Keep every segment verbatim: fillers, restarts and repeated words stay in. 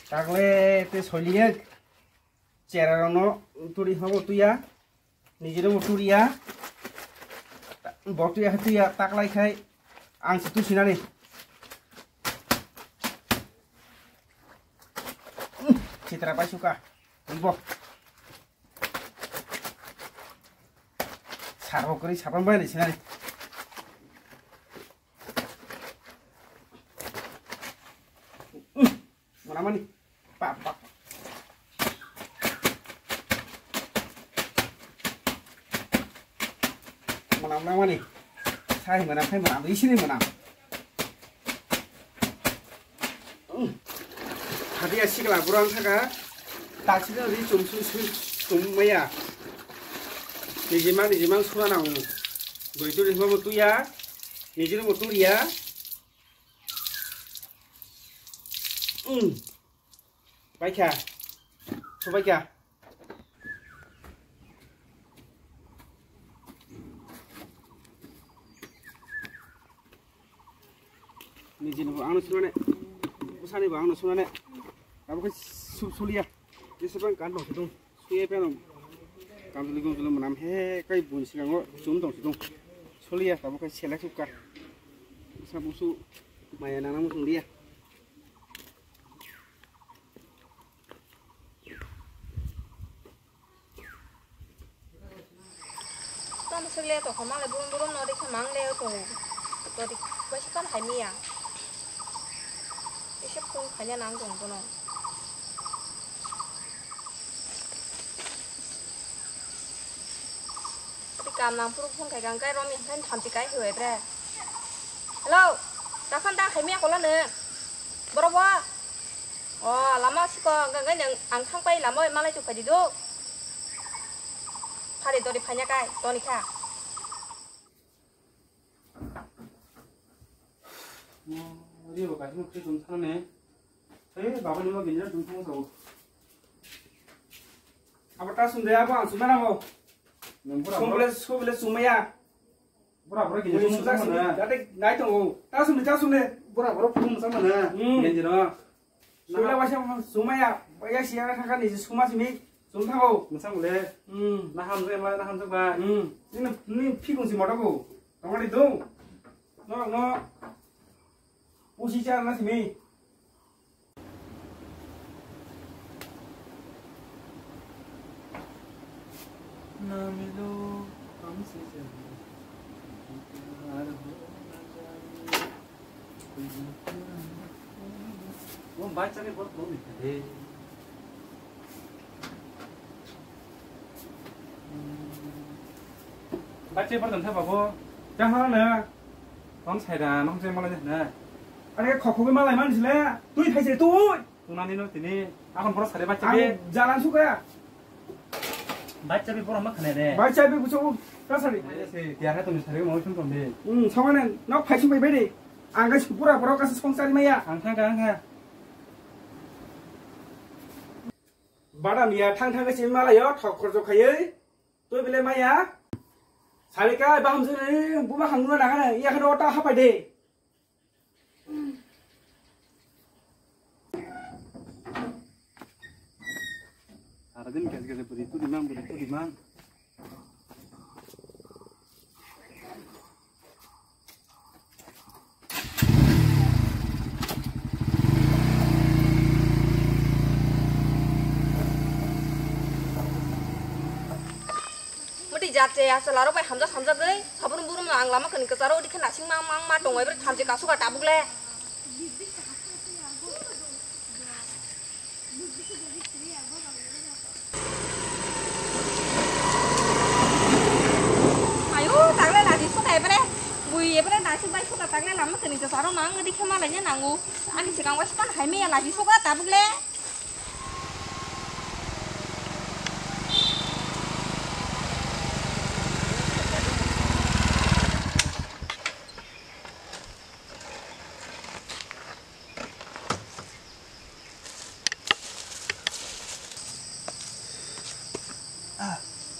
Takle te soiliyek, chera rokno turi hobo tuya, nijini bo turiya, bo tuya khe tuya, taklai khai ang se tusinani. Sitra pai suka, bo. Sarbo kwrwi sapan bai ni sinani. Mwnamani. Pak, pak. Mwnam nangmani. Sai mwnam, sai mwnam, isini mwnam. Hadiya sikla burang thaka. Taksino ri chum chum chum chum maya. Nijima nijima suna nango. Goi tu ri mo tuya. Nijini bo turiya. Mm. Baikha. Subaikha. Nijini bo ano sunane. Usani bo ano sunane. Abo khe su-, suliya. Jesebang kan dong sidung. Suye peno. Kamjuli gumjuli mwnam he kai bun sikango chum dong sidung. Suliya abo khe selek sukha. Sa busu maya nana musung dia. Tamo sik le tongkha mangle burum burum no rikha mangle o tongo. To rik bai si pan hai miya. Ese phone khaina nang tong bono. Ati kam nang phuru phone khai kang kai rom yang khan thamchi kai hoi bre. Hello. Takhan ta khai miya kola ne. Boro bo. O lama siko ga ga nang ang thang pai lama malai tu khai di do. Phari dori phanya kai toni kha. Ri bo kaisa no khe tum thang ne. Hey baba ni ma binjar tum thang sao. Abo ta sum de abo ang sum na mo. Nang pura sum bole sum bole sum ya. Bura bura gini sum sum sum sum na. Jate nai tongo. Ta sum ta sum ne. Bura bura phung sum na. Hmm. Gini no. Sula waisa sum ya. Waisa siya ka ka ni sum simi. Sum thango. Masang le. Hmm. Na ham je ma na ham je ba. Hmm. Ni ni phikung si moto ko. Tongani dong. No no. Pusi char na simi. Bache bar jang thaba bo. Jang hana na. Ton sai da nong je malai na. Are khokho ke malai man sile. Tui phai se tui. Tunani no tini. Akon poro sare bache. Ang jalan suka. Bache bi poro ma khane de. Bache bi buso ka sari. Se tiar ha tumi sare mo thum thum de. Hmm, songane nok phai su bai bai de. Ang ga pura pura ka songsari maya. Ang kha ga ang kha. Badam ya thang thang si malayo thok khorjo khayoi. Toi bele maya. Sari ka baham sini buma hanguna nangana ya khano ta hapai de. Saradin gas gas beri tu dimang beri tu dimang. Mati jat je asal aro bai hamjak hamjak goi sabun burum no ang lama kani kacharo odi khe nasing mang mang ma tong bai bwrwi thamchi kasu ka tabuk le. Ayo, tagle laji suka ebere. Bui ebere naisik bai suka tagle lama kani je saro mang di khema laina nangu. Ani sikang bai suka hai meya laji suka tabuk le.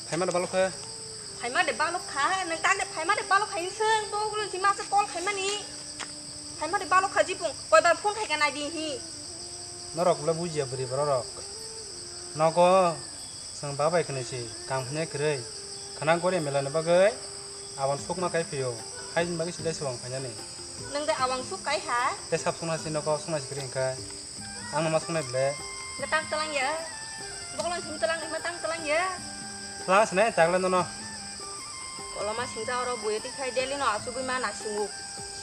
Phaima de balok kha. Phaima de balok kha, nwng tak de phaima de balok kha, nwng swng, to ulo si masa call khaimani. Phaima de balok kha, jipung, koibar phone khai ka nai di hi. Norok le bujiya bwrwi borok rok. Nogo, chwng babai kwnwi si, kam hwnwi kwrwi. Khana gori mela ni bagwi, abon sukma kai phio. Hai ni bagwi si le swng phainani. Nwng de awang suk kai ha? Te sap sungna si nogo, sungna si kwrwi hwnkhe. Ang no ma sungnai ble. Nge tang talang ya. Bokolo simi talang, ima tang talang ya. Talang sinai, tagle nono. Koloma singsa oro buye tik khai daily no asugui ma na singu.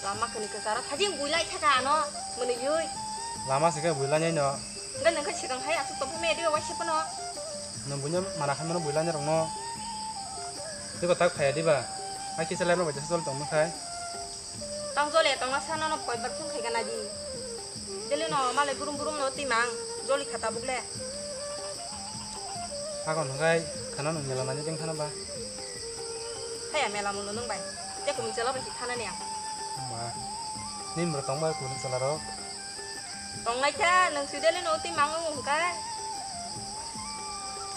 Lama kani ke sara thajing builai thaka ano, mene yui. Lama sike builai nai no. Nge nang khe sikang hai asuk tong me diba waise pano. Nang bunya mana khan mano builai nai rong no. Tiko tak phaya diba. Aki chalai no baja sol tong khai. Tang jole tongna sana no poibar phone khai gana di. Dele no male burum burum no timang joli khata bugle. Hakon hwnkhe khana nwng mela nani jeng khana ba? Haya mela muno nwng bai. Te kumi chala bai khana ni ang. Ma. Nim bro tong bai kumi chala rok. Tong lai kha nwng si dele no timang wng hwnkhe.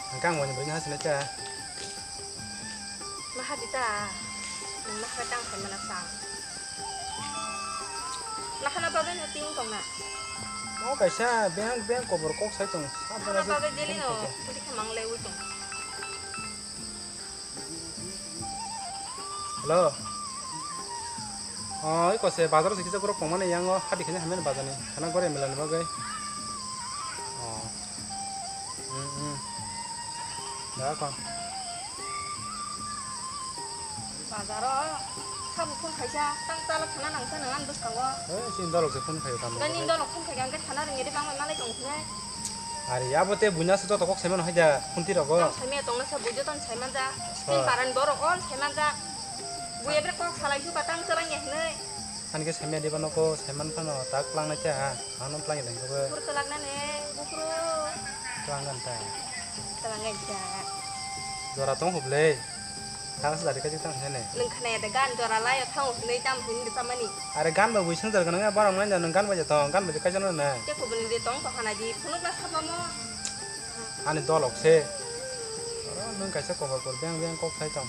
Hwnkhe ang wani bro ni hasina cha. Naha di ta, nwng naha tang khai mana sa. Naha na bagwi no ting tong na. Mo kaisa beng beng kobor kok sai tong. Naha na bagwi deli no, kudi khamang lewi tong. Hello. Oh, iko se bazar se kisa goro pongmani yango hadi khanya hamya bazani. Khana gore melani bagwi. Oh. Hmm, hmm. Da kon. Bazaro sabu phone khaisa tang chala khana nangsa nang ani bwskango. Eh, sin dolok se phone khayo tamo. Gani dolok phone khaika hwnkhe khana rwngya de bangma malai tong thne. Are abo te buina se joto kok saimano haida phunti rogo. Tang saimaya tongna sa bujo tang saimanja. Tin paran borok all saimanja. Buya bre kok salai suka tang chalangya hwnwi. Ani khe saimaya diba noko saiman phano tak plangnai cha ha. Ano plangya dang khe. Bur chalak nane bukro. Planggan ta. Chalanggan ta. Jora tong huble. Thang sa dari kaji tang hene. Nung khna ya de gan jora lai thang hune tam hune de tamani. Are gan ba wisung jar ganang ya barang nai nung gan ba ja tong gan ba ja kaisa nai. Te kubuni de tong to hana di phunuk la sapa mo. Ani dolok se. Oro nung kaisa kobor kor beng beng kok sai tong.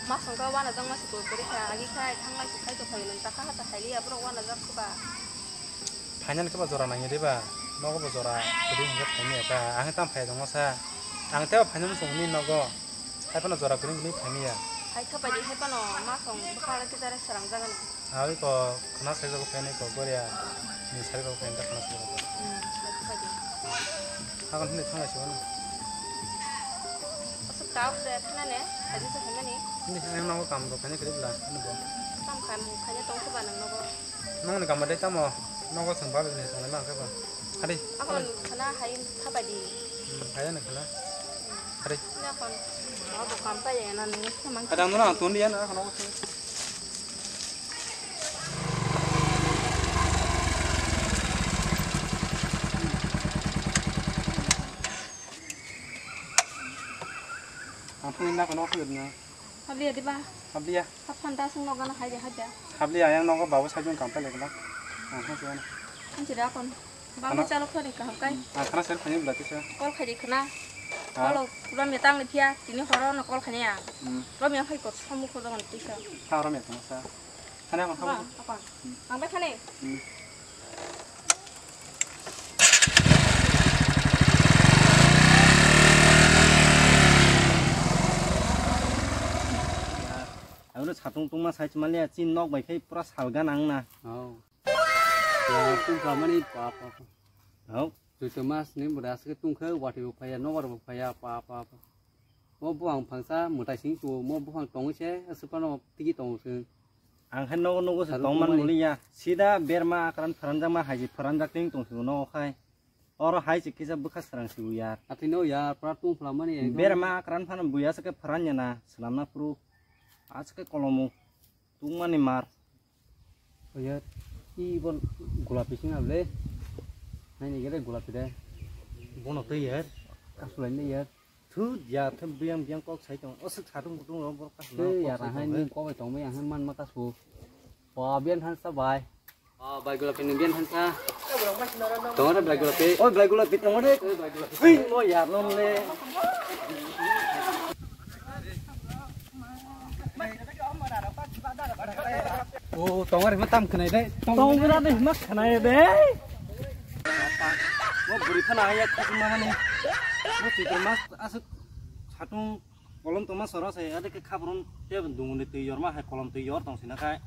Masong ka wana jang masi koi kori kha agi khai thang lai su khai to khai nung ta kha ta khai li abro wana jak khuba. Phainani khe ba jora nangya de ba, nogo bo jora kwrwi hwnjak phaimaya ta, ang khe tamo phaiya tongma sa, ang tei bo phainani chwng hwnwi nogo, hai phano jora kwrwi hwnwi phaimaya. Hai kha bai di hai phano ma song bwkha le kisa re srang jaga na. Awi ko khna sai jago phainai ko goria ni sai jago phainai ta khna sai jago. Hmm, hai kha bai di. Hakon hwnwi thanglai se wano. Aswk ta se khna ne, hai se hai mani. Hindi hai nogo kam rok khainai kwrwi bla, ano bo. Kam khai mung khainai tong khe ba nang nogo. Nongni kamo de tamo? Nogo chwng babi ni tonglai ma khe ba. Hadi. Akon khana hai khabai di. Hmm, hai na khana. Hadi. Ni akon. Abo kam pa ya na nung samang. Kadang nuna ton dia na khana ko. Ang phone na khana ko na. Habli ya di ba? Habli ya. Haphan da sung nogo na hai de hai da. Habli ayang nogo babu sajung kam pele kala. Ang khan suwa na. Ang sida kon. Babu chalo khari kaham kai. Ang khana ser khani bla tisa. Call khai de khana. Ha? Call ro me tang le phia tini horo no call khani ya. Hmm. Ro me khai ko samu ko dong tisa. Ha ro me tang sa. Khana ko Apa? Apa? Ang bai khani. Hmm. Ano satung tungma sai chwmaliya chin nok bai khai pura salga nang na. Oh. Ya, tung ka mani pa pa. Oh. Tui tui mas ni bura aswk tung khe wati bo phaya, nobar bo phaya, pa pa pa. Mo buphang phangsa mwtai sing chu, mo buphang tongwi se aswk phano tigi tongo se. Ang khe nogo nogo se tong man muliya. Sida berma akran pharanjakma haji pharanjak ting tong sio nogo khai. Oro hai se kisa bwkha srang sio yar. Atwi no yar, pra tung phlamani ekdom. Berma akran phano buya se khe pharanya na, swnamna phuru. Aswk khe kolomo. Tungmani mar. Oyar, i bon gulapi sing able. Naini gele gulapi de. Bono tei yar. Kasulai ne yar. Thu ya, them biang biang kok sai tong. Osuk satung kutung ro bor kasu. Te ya, hai ni kok tong me, hai man ma kasu. Pa bian han sa bai. Ah, bai gulapi ni bian han sa. Tong ada bai gulapi. Oi, bai gulapi tong ada. Oi, bai gulapi. Ui, mo ya, lom le. O, tongo rima tam khnai dai. Tongo rima tam khnai dai. Mo bwrwi phano haya khasing mamani. Mo chikon mas aswk satung kolom tongma soro se, ade khe khabrun te dungni twi yorma hai kolom twi yor tong sina khai.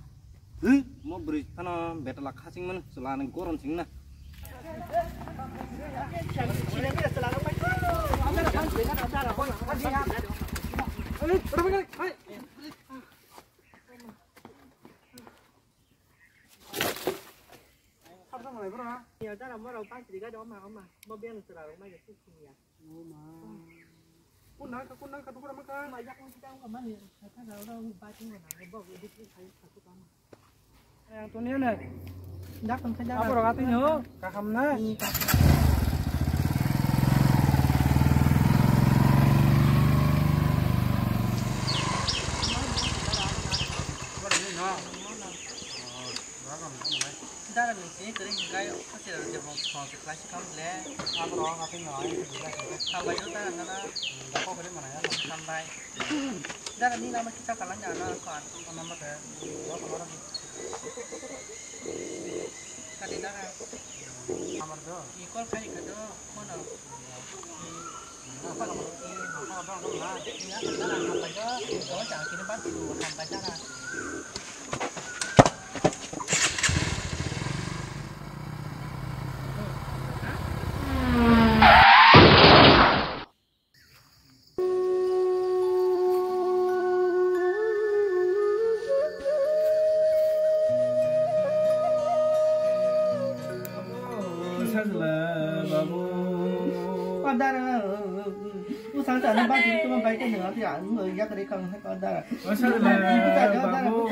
Hwi, mo bwrwi phano betala khasing mano, chwla ni goron sing na. Ya, dara mo rau panchri ga do ma, ma, mo biang chwla rok ma ya, sing ya. Ang toni ne. Dak tong khe dak. Aborok atwi no kaham na. Dara ni tini kwrwi hwnkhe, o chwla rok jebo song se khlai se kha le. Abo rok atwi no ai. Hambai o dara nana. Dako kwrwi mana ya. Hambai. Dara ni lama kisa kalang ya na ko an. Ko nama ke. Ko ko rok. Kati dara. Amar do. Ni call khai kha do. Kono. Sajla babu. Padara. Usang sana bagi tu mai ke nang ati ang ya kare kang hai padara. Sajla babu.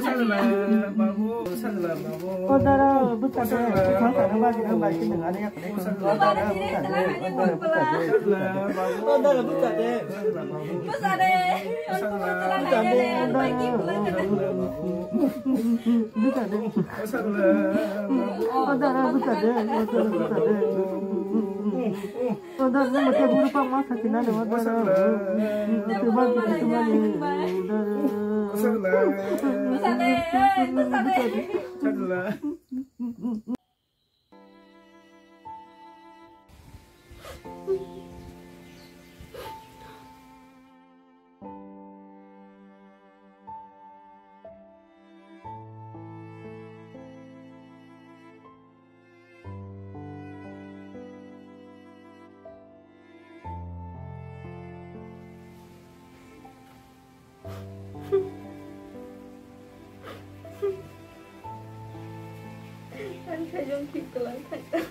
Sajla babu. Sajla babu. Padara buka de. Usang sana bagi nang bai ke nang ati ya kare kang padara buka de. Padara buka de. Padara buka de. Buka de. Padara buka de. Padara buka de. Padara ni mate buru pang ma sakina de padara. Tuba tuba ni. Buka de. Buka de. Ang kayong kikolang kayong.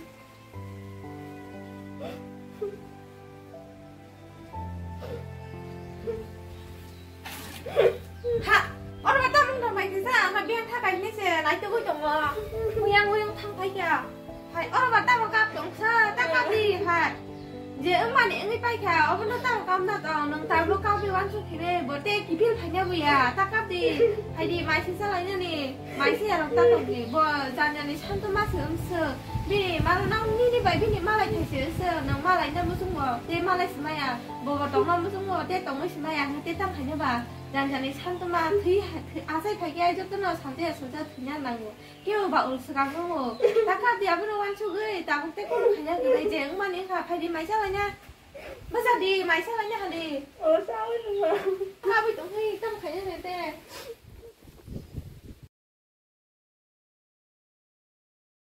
Ha, oro ba tamung rok bai kisa, ha biang tha kai ni se, nai tugui tongo. Uyang uyang thang phai kha. Hai, oro ba tamo kap tong sa, ta kap di, hai. Je wngmani wngwi pai kha, obono tamo kap na tong, nwng tabuk kap bai uansuk khe, bo tei kiphil phaina buya, ta kap di, hai di, mai se chalai nani, mai se yarok ta tong di, bo jani jani santo ma se wng se, bini mala nang nini bai bini malai thai se wng se, nwng malai na muchung bo, tei malai se maya, bo bo tong ma muchung bo, tei tongwi se maya, hwnwi tei tang khaina ba, jani jani santo ma thwi, thwi, achai phai khe joto no santo ya soja thwina nango. Kebo ba ul swkang tongo. Ta kap di abono uansugwi tabuk tei kono khaina kwrwi je wngmani wngkha phaidi mai chalai na. Bwsa di mai chalai na hali. O sawi nungma. Kabui tongwi tamo khaina hwnkhe.